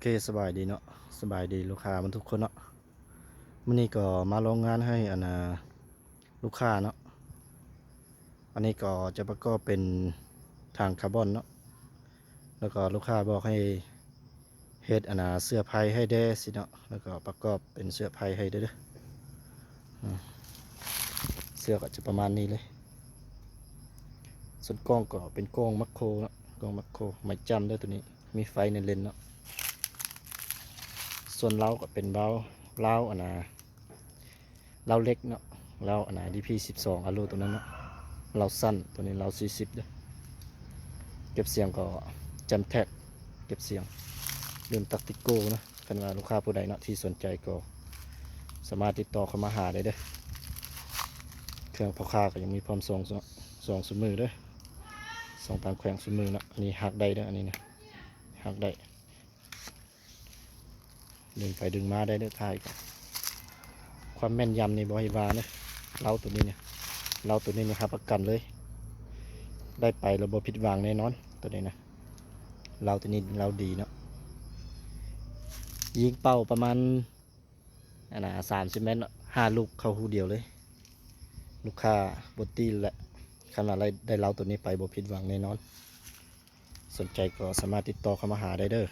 ເຄ ສະບາຍດີເນາະ ສະບາຍດີລູກຄ້າໝົດທຸກຄົນເນາະ. ມື້ນີ້ກໍມາໂລງງານໃຫ້ອັນນ່າລູກຄ້າເນາະ. ອັນນີ້ກໍຈະປະກອບເປັນຖັງຄາບອນເນາະ ແລ້ວກໍລູກຄ້າບອກໃຫ້ເຮັດອັນນ່າເຊື້ອໄຜ່ໃຫ້ແດ່ຊີ້ເນາະ ແລ້ວກໍປະກອບເປັນເຊື້ອໄຜ່ໃຫ້ເດີ້. ອາ ເຊື້ອກໍຈະປະມານນີ້ເລີຍ. ສ່ວນກ້ອງກໍເປັນກ້ອງແມັກໂຄເນາະ ກ້ອງແມັກໂຄ ໄມ້ຈ້ຳເດີ້ໂຕນີ້ ມີໄຟໃນເລນເນາະ. ສ່ວນເລົາກໍເປັນເລົາ ເລົາອັນນ່າ ເລົາເຫຼັກເນາະ ເລົາອັນນ່າ ດີພີສິບສອງ ອາໂລໂຕນັ້ນເນາະ ເລົາສັ້ນ ໂຕນີ້ເລົາສີ່ສິບເດີ້. ເກັບສຽງກໍແຈມແທັກ ເກັບສຽງ ເລື່ອງຕັກຕິໂກເນາະ. ຄັນວ່າລູກຄ້າຜູ້ໃດເນາະທີ່ສົນໃຈກໍສາມາດຕິດຕໍ່ເຂົ້າມາຫາໄດ້ເດີ້. ເຄື່ອງພໍ່ຄ້າກໍຍັງມີພ້ອມສົ່ງ ສົ່ງຊຸມື້ເດີ້ ສົ່ງຕ່າງແຂວງຊຸມື້ເນາະ. ອັນນີ້ຫັກໄດ້ເດີ້ ອັນນີ້ນະ ຫັກໄດ້ ດຶງໄປດຶງມາໄດ້ເດີ້. ຄວາມແມ່ນຢຳນີ້ບໍ່ໃຫ້ວ່າເດີ້ ເລົາໂຕນີ້ນີ້ ເລົາໂຕນີ້ນີ້ຮັບປະກັນເລີຍ ໄດ້ໄປແລ້ວບໍ່ຜິດຫວັງແນ່ນອນ ໂຕນີ້ນະ. ເລົາໂຕນີ້ເລົາດີເນາະ ຍິງເປົ້າປະມານອັນນ່າ ສາມສິບແມັດເນາະ ຫ້າລູກເຂົ້າຮູດຽວເລີຍ. ລູກຄ້າບໍ່ຕິແຫຼະ ຄັນວ່າໄດ້ ໄດ້ເລົາໂຕນີ້ໄປບໍ່ຜິດຫວັງແນ່ນອນ. ສົນໃຈກໍສາມາດຕິດຕໍ່ເຂົ້າມາຫາໄດ້ເດີ້.